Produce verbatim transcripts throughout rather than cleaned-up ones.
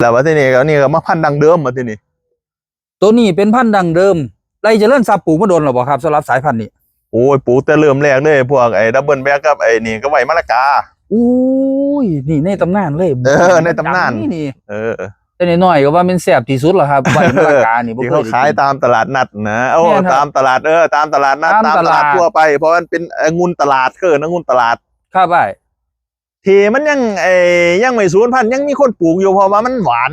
แล้วว่าที่นี่ก็นี่ก็มาพันธุ์ดั้งเดิมมาที่นี่ ตัวนี้เป็นพันธุ์ดั้งเดิม ไร่เจริญทรัพย์ปลูกมาโดนหรือเปล่าครับสำหรับสายพันธุ์นี้ โอ้ย ปลูกแต่เริ่มแรกเลย พวกไอ้ดับเบิลแบล็กกับไอ้นี่ก็ไว้มะละกา อุ้ย นี่ในตำนานเลย เออในตำนาน นี่นี่ เออ แต่น้อยๆก็ว่ามันแซ่บที่สุดแล้วครับ ไว้มะละกานี่บ่ ที่ เค เขา ยได้ ขาย กิน ตามตลาดนัดนะ โอ้ แม่นครับ ตามตลาด เออ ตามตลาดนัด ตาม ตาม ต ต ลา ลา ด ดทั่วไป เพราะมันเป็นองุ่นตลาด เออองุ่นตลาด ครับไอ้ ที่มันยังไอ้ยังไม่สูญพันธุ์ ยังมีคนปลูกอยู่ เพราะว่ามันหวาน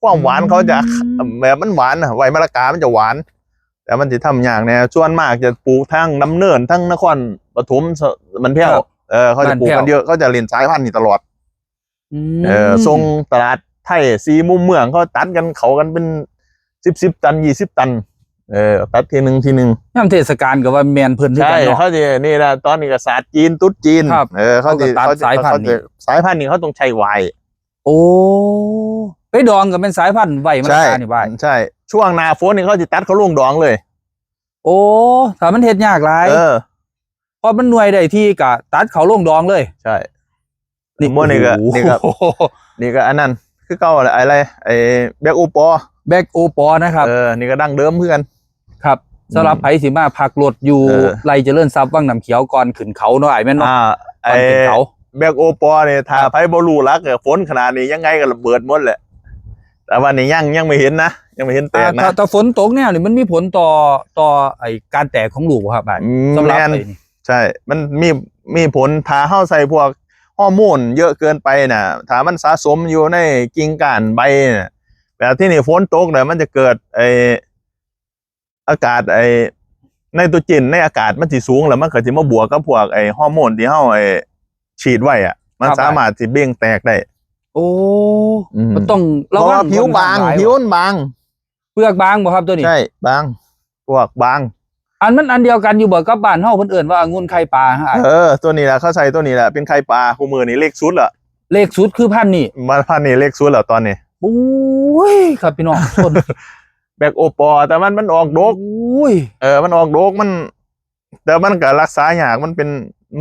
ความหวานเขาจะ อืม แบบมันหวานนะ ไว้มะละกามันจะหวาน แต่มันจะทำยากแน่ ส่วนมากจะปลูกทางดำเนิน ทางนครปฐม มันแพ้ว ครับ เออ เขาจะปลูกกันเยอะ เขาจะเล่นสายพันธุ์นี่ตลอด อืม เออ ส่งตลาดไทยสี่มุมเมือง เขาตัดกัน เขากันเป็นสิบสิบตัน ยี่สิบตัน เออ ตัดทีหนึ่งทีหนึ่ง ยามเทศกาลก็ว่าแม่นเพิ่นคือ ใช่ กันเนาะ เขาจะนี่นะ ตอนนี้ก็ศาสตร์จีน ตุ๊ดจีน ครับ เออ เขาจะ เขาก็ตัด เขาจะ สายพันธุ์ เขาจะ นี่ สายพันธุ์นี่เขาต้องใช้ไวน์ โอ้ ไปดองก็เป็นสายพันธุ์ไว้มะละกานี่ไว้ ใช่ ช่วงหน้าฝนนี่เขาจะตัดเขาลงดองเลย โอ้ ถ้ามันเฮ็ดยากหลาย เออ เพราะมันหน่วยได้ที่ก็ตัดเขาลงดองเลย ใช่ นี่ มวยนี่ก็ โอ้โห นี่ก็ นี่ก็อันนั้น คือเก่าอะไร อะไร ไอ้แบล็กโอปอ แบล็กโอปอนะครับ เออ นี่ก็ดั้งเดิมเพื่อน ครับ อืม สำหรับไผสิมาพักรถอยู่ เออ ไร่เจริญทรัพย์วังน้ำเขียวก่อนขึ้นเขาเนาะไอ้แม่นเนาะ อ่า ก่อนขึ้นเขา ไอ้แบล็กโอปอเนี่ย ถ้าไผบ่รู้หลักเนี่ย ฝนขนาดนี้ยังไงก็ระเบิดหมดแหละ แต่ว่านี่ยังยังไม่เห็นนะ ยังไม่เห็นแตก อ่า นะ ถ้าถ้าฝนตกแนวนี่มันมีผลต่อต่อไอ้การแตกของลูกบ่ครับไอ้ อืม สำหรับ แม่น ไอ้นี่ ใช่ มันมีมีผล ถ้าเฮาใส่พวกฮอร์โมนเยอะเกินไปน่ะ ถ้ามันสะสมอยู่ในกิ่งก้านใบน่ะ แบบที่นี่ฝนตกเนี่ยมันจะเกิดไอ้อากาศไอ้ไนโตรเจนในอากาศมันสิสูง แล้วมันก็สิมาบวกกับพวกไอ้ฮอร์โมนที่เฮาไอ้ฉีดไว้อะ มัน ครับ สามารถสิเบ่งแตกได้ โอ้ อืม มันต้อง เพราะว่าผิวบาง ค่อนข้หลย ผิวมันบาง เปลือกบางบ่ครับตัวนี้ ใช่ บาง พวกบาง อันมันอันเดียวกันอยู่บ่กับบ้านเฮาเพิ่นเอิ้นว่าองุ่นไข่ปลาฮะ เออ ตัวนี้แหละเขาใส่ตัวนี้แหละ เป็นไข่ปลา คู่มือนี่เล็กสุดละ เลขสุดคือพันธุ์นี่ มาพันธุ์นี่เล็กสุดละตอนนี้ โอ้ยครับพี่น้องคน แบล็กโอปอ แต่มันมันออกดก โอ้ย เออ มันออกดก มัน แต่มันก็รักษายาก มันเป็น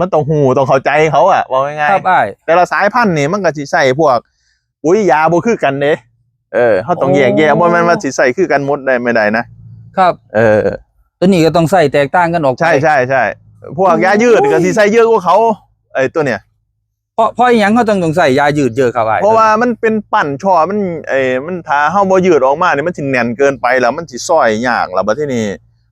มันต้องฮู้ ต้องเข้าใจเขาอะ ว่าง่าย ครับไอ้าย ๆ แต่ละสายพันธุ์นี่มันก็สิใส่พวก ปุ๋ยยาบ่คือกันเด้ เออ เขาต้องแยกแยะ โอ้ บ่แม่นว่าสิใส่คือกันหมดได้ไม่ได้นะ ครับ เออ ตัวนี้ก็ต้องใส่แตกต่างกันออกไป ใช่ใช่ใช่ พวกยายืดก็สิใส่เยอะกว่าเขา ไอ้ตัวเนี้ย เพราะเพราะอีหยังเขาต้องต้องใส่ยายืดเยอะครับไอ้าย เพราะว่ามันเป็นปั่นช่อ มัน เอ้ย มันถ้าเฮาบ่ยืดออกมาเนี่ย มันสิแน่นเกินไป แล้วมันสิซอยยาก แล้วบัดทีนี้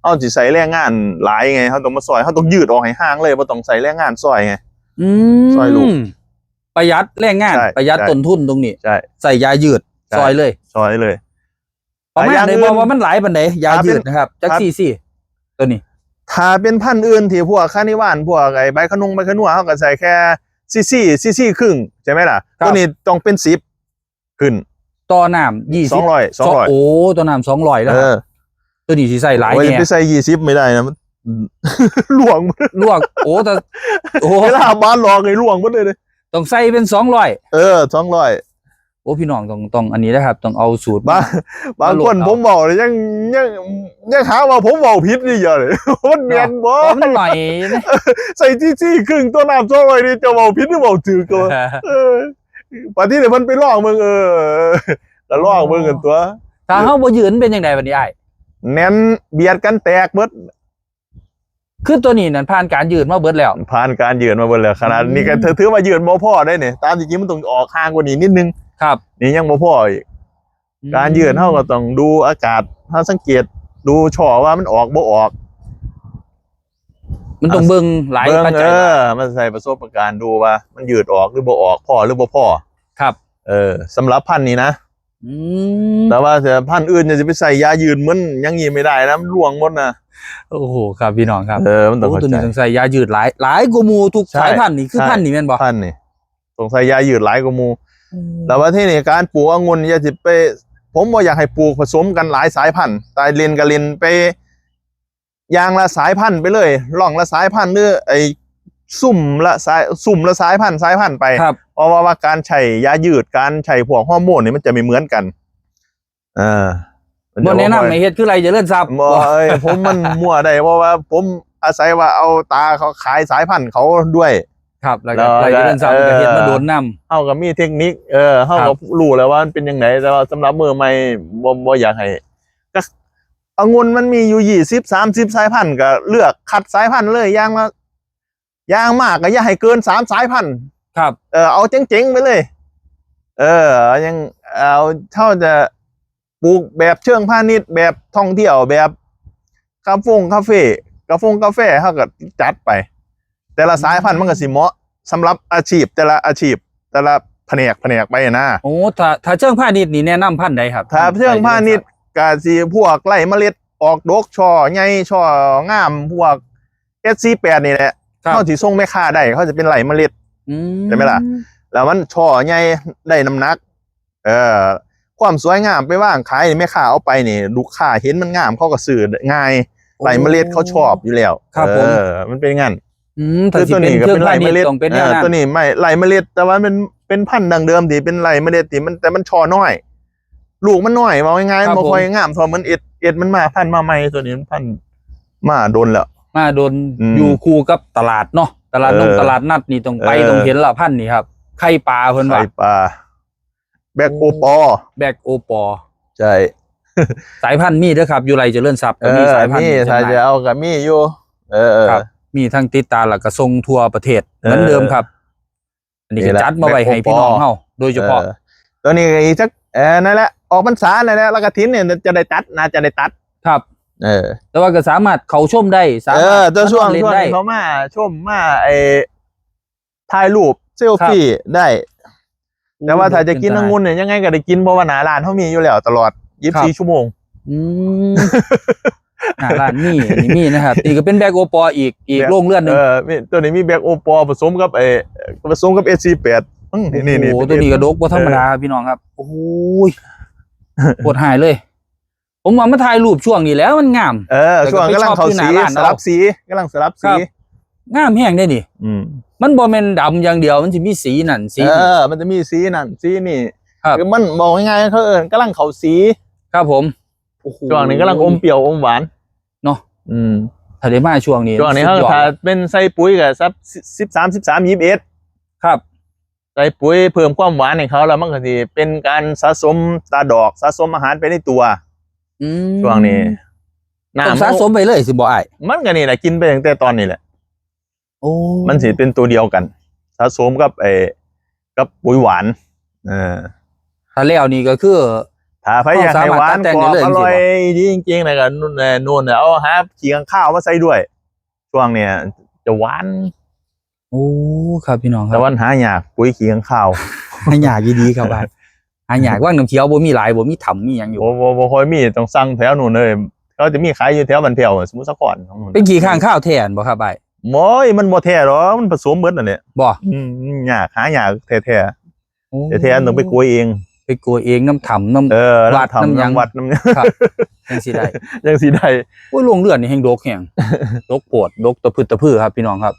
เฮาสิใส่แรงงานหลายไง เฮาต้องมาซอย เฮาต้องยืดออกให้ห่างเลย บ่ต้องใส่แรงงานซอยไง อืม ซอยลูก ประหยัดแรงงาน ใช่ ประหยัด ใช่ ต้นทุนตรงนี้ ใช่ ใส่ยายืด ใช่ ซอยเลย ซอยเลย ประมาณ อย่าง ไหน อื่น บอกว่ามันหลายปานใดยายืด ถ้าเป็น นะครับจัก ครับ ซีซีตัวนี้ ถ้าเป็นพันธุ์อื่นที่พวกคานิวาน พวกไอ้ใบขนุนใบขนุน เฮาก็ใส่แค่ซีซี ซีซีครึ่ง ใช่ไหมล่ะ ครับ ตัวนี้ต้องเป็นสิบขึ้น ต่อน้ำยี่สิบ สองร้อย สองร้อย โอ้ต่อน้ำสองร้อยแล้ว เอ ครับ อ ตัวนี้สิใส่หลาย โอ้ย เนี่ย ไปใส่ยี่สิบไม่ได้นะ มัน ล่วง ลวกโอ้แต่โอ้ เวลาบ้านหลอกไอ้ล่วงหมดเลย ต้องใส่เป็นสองร้อย เออ สองร้อย โอ้พี่น้องต้องต้องอันนี้นะครับ ต้องเอาสูตร บางบางคน มาโหลดเอา ผมบอกเลยยังยังยังหาว่าผมบอกผิดนี่เยอะเลย มันแม่นบ่ ขอมันหน่อยนะ ใส่ซีซีครึ่งต่อน้ำสองร้อยนี่จะบอกผิดหรือบอกถูกก็ เออปานนี้เนี่ยมันไปลองเบิ่ง เออก็ลองเบิ่งกันตัว ถ้าเขาบ่ยืนเป็นยังไงบัดนี้ไอ้าย แน่นเบียดกันแตกเบิด คือตัวนี้นั่นผ่านการยืดมาเบิดแล้ว ผ่านการยืดมาเบิดแล้ว ขนาดนี้ก็ อืม ถือถือว่ายืดบ่พอได้เนี่ย ตามจริงมันต้องออกห่างกว่านี้นิดนึง ครับ นี่ยังบ่พออีก การยืดเฮาก็ต้องดูอากาศ เฮาสังเกตดูช่อว่ามันออกบ่ออก มันต้องเบิ่งหลาย เบิ่ง ปัจ เอ จัย อ มันใช้ประสบการณ์ดูว่ามันยืดออกหรือบ่ออก พอหรือบ่พอ ครับ เออ สำหรับพันธุ์นี้นะ อืม แต่ว่าพันธุ์อื่นเนี่ยจะไปใส่ยายืดเหมือนอย่างนี้ไม่ได้นะ มันล่วงหมดนะ โอ้โหครับพี่น้องครับ เออ มันต้อง โอ้ เข้า ตัว ใจ นี้ต้องใส่ยายืดหลายหลายกว่าหมู่ทุก ใช่ สายพันธุ์นี่คือ ใช่ พันธุ์นี่แม่นบ่ พันธุ์นี่ต้องใส่ยายืดหลายกว่าหมู่ อืม แต่ว่าที่นี่การปลูกองุ่นอย่าสิไป ผมบ่อยากให้ปลูกผสมกันหลายสายพันธุ์ แต่เล่นก็เล่นไป อย่างละสายพันธุ์ไปเลย ร่องละสายพันธุ์ หรือไอ้ซุ่มละสาย ซุ่มละสายพันธุ์ สายพันธุ์ไป ครับ เพราะว่า ว่าการใช้ยายืด การใช้พวกฮอร์โมนนี่มันจะไม่เหมือนกัน เออ บ่แนะนำให้เฮ็ดคือไร่เจริญทรัพย์ บ่ เอ้ย ผมมันมั่วได้ เพราะว่าผมอาศัยว่าเอาตาเขาขายสายพันธุ์เขาด้วย ครับ แล้วก็ แล้วก็ ไล่เจริญทรัพย์ เออ ก็เฮ็ดมาโดนนำ เฮาก็มีเทคนิค เออ เฮาก็ ครับ รู้แล้วว่ามันเป็นจั่งใด แต่ว่าสำหรับมือใหม่ บ่ บ่อยากให้ ก็องุ่นมันมีอยู่ ยี่สิบ สามสิบ สายพันธุ์ ก็เลือกคัดสายพันธุ์เลย อย่างละ อย่างมากก็อย่าให้เกิน สาม สายพันธุ์ ครับ เออ เอาเจ๋งๆ ไปเลย เออ ยัง เอา เฮาจะปลูกแบบเชิงพาณิชย์ แบบท่องเที่ยว แบบคาเฟงคาเฟ กาฟงกาแฟ เฮาก็จัดไป แต่ละสายพันธุ์มันก็สิเหมาะสำหรับอาชีพ แต่ละอาชีพ แต่ละแผนก แผนกไปนะ โอ้ ถ้า ถ้าเชิงพาณิชย์นี่แนะนำพันธุ์ใดครับ ถ้าเชิงพาณิชย์ก็สิพวกไล่เมล็ดออกดก ช่อใหญ่ ช่องาม พวก เอส สี่แปด นี่แหละ ครับ เฮาสิส่งแม่ค้าได้ เขาจะเป็นไล่เมล็ด อืม ใช่ไหมล่ะ แล้วมันช่อใหญ่ ได้น้ำหนัก เออ ความสวยงามไปวางขาย แม่ค้าเอาไปนี่ ลูกค้าเห็นมันงาม เขาก็ซื้อง่าย โอ้ ไล่เมล็ดเขาชอบอยู่แล้ว ครับผม เออ มันเป็นงั้น อืม คือตัวนี้ก็เป็นไล่เมล็ด ถ้าสิเป็นเชิงพาณิชย์ต้องเป็นแนวนั้น เออ ตัวนี้ไม่ ไล่เมล็ด แต่ว่ามันเป็นพันธุ์ดั้งเดิมที่เป็นไล่เมล็ดที่มัน แต่มันช่อน้อย ลูกมันน้อย เว้าง่ายๆ ครับ มันบ่ค่อย ผม งามเท่ามันเอส เอส มันมา พันธุ์มาใหม่ ตัวนี้มันพันธุ์มาโดนแล้ว มาโดน อืม อยู่คู่กับตลาดเนาะ ตลาดนง เออ ตลาดนัดนี่ต้องไป เออ ต้องเห็นละพันธุ์นี่ครับ ไข่ปลาเพิ่นว่า ไข่ปลา แบล็กโอปอ แบล็กโอปอ ใช่ สายพันธุ์มีเด้อครับ อยู่ไล่เจริญทรัพย์ก็มี เออ สายพันธุ์ มี มีจำหน่าย ถ้าจะเอาก็มีอยู่ เออ ครับ มีทั้งติดตาแล้วก็ส่งทั่วประเทศ เออ เหมือนเดิมครับ อันนี้ก็ นี่แหละ จัดมาไว้ให้พี่น้องเฮา แบล็กโอปอ โดยเฉพาะ เออ ตัวนี้ก็อีกสัก เออ นั่นแหละ ออกพรรษานั่นแหละ แล้วกฐินเนี่ยจะได้ตัด น่าจะได้ตัด ครับ เออ แต่ว่าก็สามารถเข้าชมได้ สามารถ เออ แต่ช่วง มาเล่น ช่วง ได้ ที่เขามาชมมา ไอ้ ถ่ายรูปเซลฟี่ ครับ ได้ แต่ว่าถ้าจะกินองุ่นเนี่ย ยังไงก็ได้กิน เพราะว่าหน้าร้านเขามีอยู่แล้วตลอด ครับ ยี่สิบสี่ ชั่วโมง อืม หน้าร้านมี นี่มีนะครับ นี่ก็เป็นแบล็กโอปออีก อีก แบล็ก โรงเรือนหนึ่ง เออ มี ตัวนี้มีแบล็กโอปอผสมกับไอ้ ผสมกับ เอส สี่แปด อืม นี่ นี่ โอ้โห นี่ ตัวนี้ก็ดกบ่ธรรมดา เออ พี่น้องครับ โอ้ย โคตรหายเลย ผมว่ามาถ่ายรูปช่วงนี้แหละมันงาม เออ แล้วก็ ช่วงกำลังเข้าสี ไปชอบอยู่หน้าร้าน สลับ เอา สี กำลังสลับสี ครับ งามแฮงเด้นี่ อืม มันบ่แม่นดำอย่างเดียว มันสิมีสีนั่นสีนี่ เออ มันจะมีสีนั่นสีนี่ ครับ คือมันบอกง่ายๆ เขาเอิ้นกำลังเข้าสี ครับผม โอ้โห ช่วงนี้กำลังอมเปรี้ยวอมหวาน เนาะ อืม ถ้าได้มาช่วงนี้ ช่วงนี้ สุดยอด เขาถ้าเป็นใส่ปุ๋ยก็สัก สิบสาม สิบสาม ยี่สิบเอ็ด ครับ ใส่ปุ๋ยเพิ่มความหวานให้เขา แล้วมันก็สิเป็นการสะสมตาดอก สะสมอาหารไปในตัว อืม ช่วงนี้ น้ำ ต้องสะสมไปเลยสิบ่อ้าย มันก็นี่แหละ กินไปตั้งแต่ตอนนี้แหละ โอ้ มันสิเป็นตัวเดียวกัน สะสมกับไอ้ กับปุ๋ยหวาน เออ ถ้าแล้วนี่ก็คือ ถ้าใครอยากให้หวาน เขาสามารถตัดแต่งได้เลย กรอบอร่อย สิบ่ ดีจริงๆ นะก็นู่นแหละ นู่นแหละ เอาหาขี้ค้างคาวมาใส่ด้วย ช่วงเนี้ยจะหวาน โอ้ ครับพี่น้องครับ แต่ว่าหายาก ปุ๋ยขี้ค้างคาว หายากอีหลีครับ ว่า หายาก วังน้ำเขียวบ่มีหลาย บ่มีถ้ำมีหยังอยู่ บ่ บ่ บ่ค่อยมี ต้องสั่งแถวนู่นเลย เขาจะมีขายอยู่แถวบ้านแพ้ว สมุทรสาคร เป็นขี้ค้างคาวแท้บ่ครับอ้าย โอ้ย มันบ่แท้หรอก มันผสมหมดนั่นแหละ บ่ อืม ยาก หายากแท้ๆ โอ้ แท้ๆ ต้องไปกวยเอง ไปกวยเอง น้ำถ้ำ น้ำ เออ วัด น้ำถ้ำ น้ำหยัง น้ำวัด น้ำหยัง ครับ จั่งสิได้ จั่งสิได้ โอ้ย โรงเรือนนี่แฮงดกแฮง ดกโพด ดกตะพึดตะพือครับพี่น้องครับ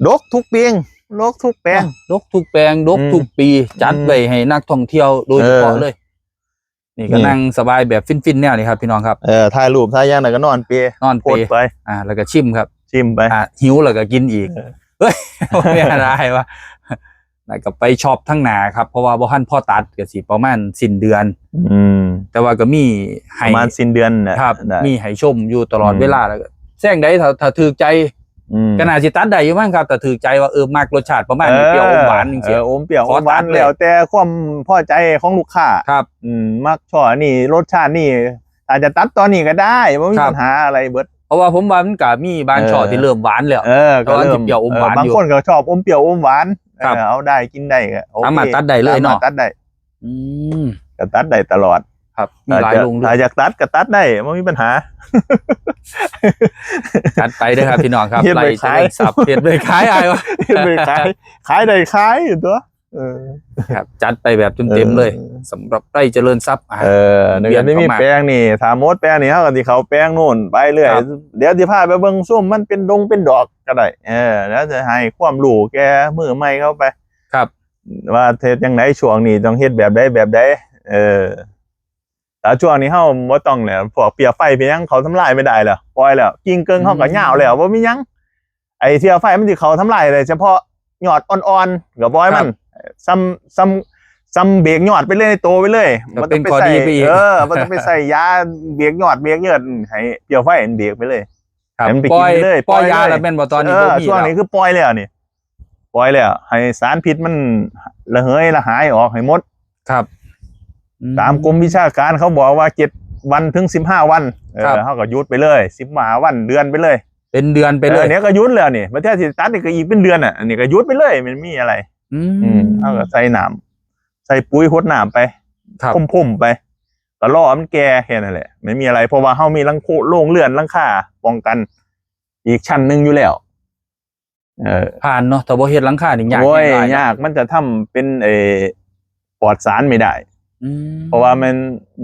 ดกทุกปี ดกทุกแปลง ดกทุกแปลง ดกทุกปี อืม จัดไว้ให้นักท่องเที่ยวโดยเฉพาะ เออ เลย นี่ก็ นี่ นั่งสบายแบบฟินๆ แนวนี้ครับพี่น้องครับ เออ ถ่ายรูปถ่ายหยังแล้วก็นอนเป นอนเป โพดไป อ่า แล้วก็ชิมครับ ชิมไป อ่า หิวแล้วก็กินอีก เออ เฮ้ย ไม่ได้วะ แล้วก็ไปช็อปทั้งหนาครับ เพราะว่าบ่ทันพอตัด ก็สิประมาณสิ้นเดือน อืม แต่ว่าก็มีให้ ประมาณสิ้นเดือนน่ะ ครับ ได้ มีให้ชมอยู่ตลอด อืม เวลา แล้วก็แซงใดถ้า ถ้าถูกใจ อืม ก็น่าสิตัดได้อยู่มั้งครับ ถ้าถูกใจว่า เออ มักรสชาติประมาณนี้ เออ เปรี้ยวอมหวานจั่งซี้ เออ อมเปรี้ยว ขอตัด อมหวาน เลย แล้วแต่ความพอใจของลูกค้า ครับ อืม มักช่อนี่ รสชาตินี่ อาจจะตัดตอนนี้ก็ได้ บ่มี ครับ ปัญหาอะไรเบิด เพราะว่าผมว่ามันก็มีบาง เออ ช่อที่เริ่มหวานแล้ว เออ แต่ว่า ก็เริ่ม สิเปรี้ยวอมหวาน เออ บาง อยู่ คนก็ชอบอมเปรี้ยวอมหวาน ครับ เออ เอาได้กินได้ก็โอเค สามารถตัดได้เลยเนาะ สามารถตัดได้ อืม ก็ตัดได้ตลอด ครับ มีหลาย ถ้าจะ โรงเรือน ถ้าอยากตัดก็ตัดได้ บ่มีปัญหา จัดไปเด้อครับพี่น้องครับ เฮ็ดไปขาย ไล่เจริญทรัพย์ เฮ็ดไปขายอ้ายวะ เฮ็ดไปขาย ขายได้ขายอยู่ตัว เออ ครับ จัดไปแบบเต็มๆ เลย เออ สำหรับไร่เจริญทรัพย์ อ่า เออ เดี๋ยวนี้มี เวียนเข้ามา แปลงนี่ ถ้าหมดแปลงนี่ เฮาก็สิเข้าแปลงโน่นไปเรื่อย ครับ เดี๋ยวสิพาไปเบิ่งส้มมันเป็นดงเป็นดอกก็ได้ เออ แล้วจะให้ความรู้แก่มือใหม่เข้าไป ครับ ว่าเฮ็ดจั่งใด ช่วงนี้ต้องเฮ็ดแบบใดแบบใด เออ แต่ช่วงนี้เฮาบ่ต้องแล้ว พวกเพี้ยไฟเพี้ยหยังเขาทำลายไม่ได้แล้ว ปล่อยแล้ว กิ่งเกิ่งเฮาก็ อืม ยาวแล้ว บ่มีหยัง ไอ้เชื้อไฟมันสิเข้าทำลายได้เฉพาะยอดอ่อนๆ ก็ปล่อยมัน ครับ ซ้ำซ้ำซ้ำเบรกยอดไปเลย โตไปเลย ก็เป็นข้อดีไปอีก เออมันต้องไปใส่ยาเบรกยอดเบรกยอดให้เพี้ยไฟมันเบรกไปเลย ครับ ให้มันไป ปล่อย กินเลย ปล่อย ปล่อย ยา เลย แล้วแม่นบ่ตอนนี้ เอ บ่ อ มี ช่วง แล้ว นี้คือปล่อยแล้วนี่ ปล่อยแล้ว ให้สารพิษมันระเหยระหายออกให้หมด ครับอื ตามกรมวิชาการเขาบอกว่าเจ็ดวันถึงสิบห้าวันเอ ครับ อเขาก็หยุดไปเลยสิบห้าวันเดือนไปเลย เป็นเดือนไปเลย ออเนี่ยก็หยุดแล้วนี่ประเทศที่ตัดนี่ก็อีกเป็นเดือนอ่ะอันนี้ก็หยุดไปเลยมันมีอะไร อื อืม ม เขาก็ใส่น้ำใส่ปุ๋ยหดน้ำไป ครับ พุ่มๆไปก็รอมันแก่แค่นั้นแหละไม่มีอะไร เพราะว่าเขามีหลังโคโล่งเลื่อนหลังคาป้องกัน อีกชั้นหนึ่งอยู่แล้ว เออ ผ่านเนาะถ้าบ่เฮ็ดหลังคานี่ยาก โอ้ย แน่นอน ยากมันจะทำเป็นเออปลอดสารไม่ได้ อืม เพราะว่ามัน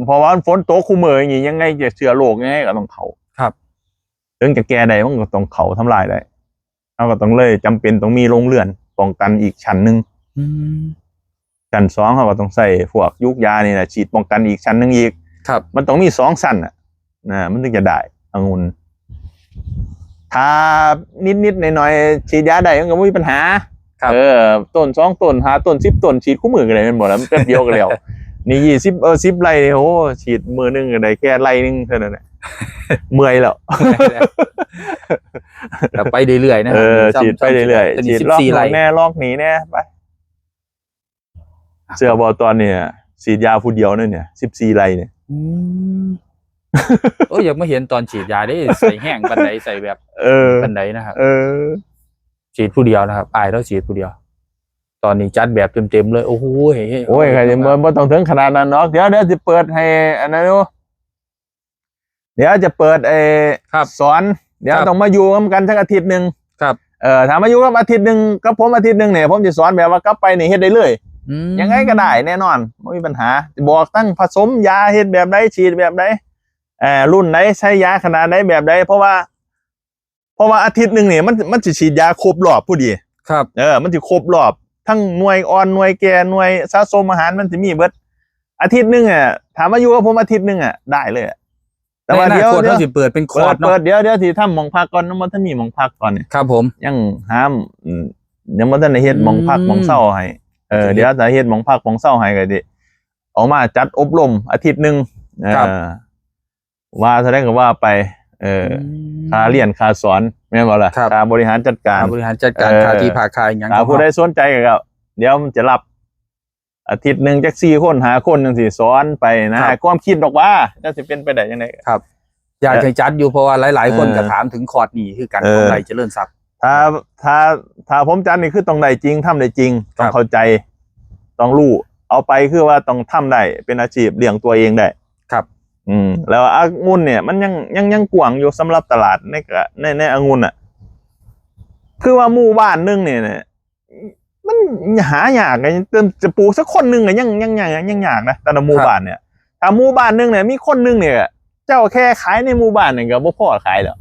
เพราะว่าฝนตกคู่มืออย่างงี้ยังไงจะเชื้อโรคยังไงก็ต้องเข้า ครับ ถึงจะแก้ได้มันก็ต้องเข้าทำลายได้เราก็ต้องเลยจำเป็นต้องมีโรงเรือนป้องกันอีกชั้นหนึ่ง อืม ชั้นสองเขาก็ต้องใส่พวกยูกยานี่แหละฉีดป้องกันอีกชั้นหนึ่งอีก ครับ มันต้องมีสองชั้นอ่ะนะมันถึงจะได้องุ่นถ้านิดๆหน่อยๆฉีดยาได้มันก็ไม่มีปัญหา ครับ เออต้นสองต้นห้าต้นสิบต้นฉีดคู่มือก็ได้แม่นบ่ล่ะมันแป๊บเดียวก็แล้ว นี่ยี่สิบเออสิบไร่โอ้โหฉีดมือหนึ่งก็ได้แค่ไร่หนึ่งเท่านั้นแหละเมื่อยแล้ว แต่ไปเรื่อยๆนะ เอ ครับ อ ซ้ำ ฉีดไปเรื่อย ซ้ำ ๆฉีดลอก สิบสี่ ห ไร่ น่อยแน่ลอกหนีแน่ไปเชื่อบ่ตอนเนี่ยฉีดยาผู้เดียวนั่นเนี่ยสิบสี่ไร่เนี่ย อืมโอ้ยอยากมาเห็นตอนฉีดยาเด้ใส่แห้งปานใดใส่แบบ เออ ปานใดนะครับ เออ ฉีดผู้เดียวนะครับอ้ายแล้วฉีดผู้เดียว ตอนนี้จัดแบบเต็มๆเลย โอ้โห โอ้ยใครจะบ่บ่ต้องถึงขนาดนั้นเนาะเดี๋ยวเดี๋ยวจะเปิดให้อันนั้นดูเดี๋ยวจะเปิดไอ้ ครับ สอน เดี๋ยว ครับ ต้องมาอยู่ร่วมกันสักอาทิตย์หนึ่ง ครับ เออถามมาอยู่กับอาทิตย์หนึ่งกับผมอาทิตย์หนึ่งเนี่ยผมจะสอนแบบว่ากลับไปนี่เฮ็ดได้เลย อืม ยังไงก็ได้แน่นอนไม่มีปัญหาบอกตั้งผสมยาเฮ็ดแบบใดฉีดแบบใดเอ่อรุ่นไหนใช้ยาขนาดไหนแบบใดเพราะว่า เพราะว่าอาทิตย์หนึ่งเนี่ยมันมันจะฉีดยาครบรอบพอดี ครับ เออ มันจะครบรอบ ทั้งหน่วยอ่อนหน่วยแก่หน่วยสะสมอาหารมันจะมีเบิด อาทิตย์หนึ่งอ่ะถามว่าอยู่กับผมอาทิตย์หนึ่งอ่ะได้เลยอะแต่ว่า ในอ เดี๋ยว นาคต เดี๋ยว เราสิเปิดเป็นคอ เปิ ร์ ด สเนาะ เปิดเดี๋ยวเดี๋ยวที่ทำหมองพักก่อนนะมันจะมีหมองพักก่อนเนี่ย ครับผม ยังห้ามอืมยังไม่ทันได้เฮ็ดหมองพัก อืม หมองเศร้าให้เออ โอเค เดี๋ยวจะเฮ็ดหมองพักหมองเศร้าให้ก็ดีออกมาจัดอบรมอาทิตย์หนึ่งเออ ครับ ว่าเท่าไหร่ก็ว่าไป เออ อืม ค่าเรียนค่าสอนแม่นบ่ล่ะ ครับ ค่าบริหารจัดการ บริหารจัดการ เออ ค่าที่พักค่าอย่าง ถ้าผู้ใดสนใจก็เดี๋ยวมันจะรับอาทิตย์หนึ่งจักสี่คนห้าคนจังซี่สอนไปนะครับ ความคิดดอกว่าจะสิเป็นไปได้จังได๋ ครับ อยากให้จัดอยู่เพราะว่าหลายๆคน เออ ก็ถามถึงคอร์สนี้คือกัน เออ ของไดเจริญทรัพย์ ถ้าถ้าถ้าผมจัดนี่คือต้องได้จริงทำได้จริง ครับ ต้องเข้าใจ ต้องรู้เอาไปคือว่าต้องทำได้เป็นอาชีพเลี้ยงตัวเองได้ ครับ อืมแล้วองุ่นเนี่ยมันยังยังยังกว้างอยู่สำหรับตลาดในกะในในองุ่นอ่ะ คือว่าหมู่บ้านหนึงเนี่ยเนี่ยมันหายากไงจะจะปลูกสักคนหนึ่งก็ยังยังยังยังยากนะแต่ละหมู่บ้านเนี่ยถ้าหมู่บ้านหนึงเนี่ยมีคนหนึ่งเนี่ย เจ้าแค่ขายในหมู่บ้านเนี่ยก็บ่พอขายแล้ว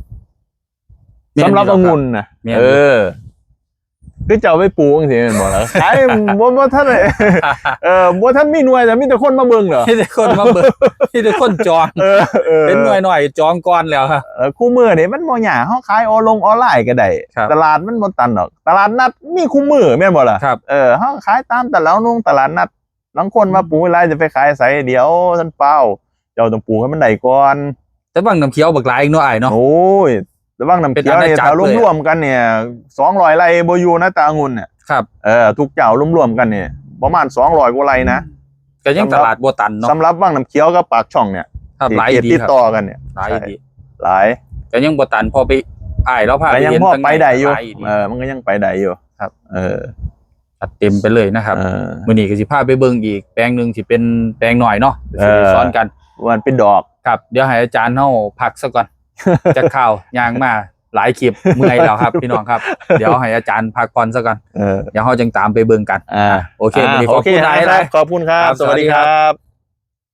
แม่นอยู่ สำหรับองุ่นนะ แม่นอยู่ เออ คือเจ้าไปปลูกจังซี่แม่นบ่ล่ะขายบ่บ่ทันได้เออบ่ทันมีหน่วยแต่มีแต่คนมาเบิ่งเหรอ มีแต่คนมาเบิ่งมีแต่คนจอง เออเออ เป็นหน่วยหน่อยจองก่อนแล้วครับ เออคู่มือนี่มันบ่ยากเฮาขายออนลงออนไลน์ก็ได้ ครับ ตลาดมันบ่ตันดอก ตลาดนัดมีคู่มือแม่นบ่ล่ะ ครับ เออเฮาขายตามตลาดนงตลาดนัดบางคนมาปลูกหลายจะไปขายไสเดี๋ยวท่านเป้า เจ้าต้องปลูกให้มันได้ก่อน แต่บางน้ำเขียวบักหลายอีกเนาะอ้ายเนาะ โอ้ยระหว่างน้ำเขียวเนี่ย เป็นอาณาจักร ถ้า เลยอะ รวมๆกันเนี่ยสองร้อยไร่บ่อยู่นะตาองุ่นเนี่ย ครับ เออทุกเจ้ารวมๆกันเนี่ยประมาณสองร้อยกว่าไร่นะ ก็ยังตลาดบ่ตันเนาะ สำหรับวังน้ำเขียวกับปากช่องเนี่ย ครับ ที่ หลาย เขต ดี ติด ครับ ต่อกันเนี่ย หลายดี หลาย ก็ยังบ่ตันพอไปอ้ายแล้วพา ก็ ไป ยัง เห็น พอ ข้างใน ไปได้อยู่ หลายดี เออมันก็ยังไปได้อยู่ ครับ เออ จัดเต็มไปเลยนะครับ เออ มื้อนี้ก็สิพาไปเบิ่งอีกแปลงหนึ่งสิเป็นแปลงหน่อยเนาะ เออ สิสอนกัน วันเป็นดอก ครับ เดี๋ยวให้อาจารย์เฮาพักซะก่อน จะข่าวยางมาหลายคลิปเมื่อยแล้วครับ พี่น้องครับ เดี๋ยวให้อาจารย์พักผ่อนซะก่อน เออ เดี๋ยวเฮาจังตามไปเบิ่งกัน อ่า โอเค อ่า มื้อนี้ขอบคุณ โอเค หลาย ครับขอบคุณครับ ครับ สวัสดี สวัสดี ค ครั รับ บ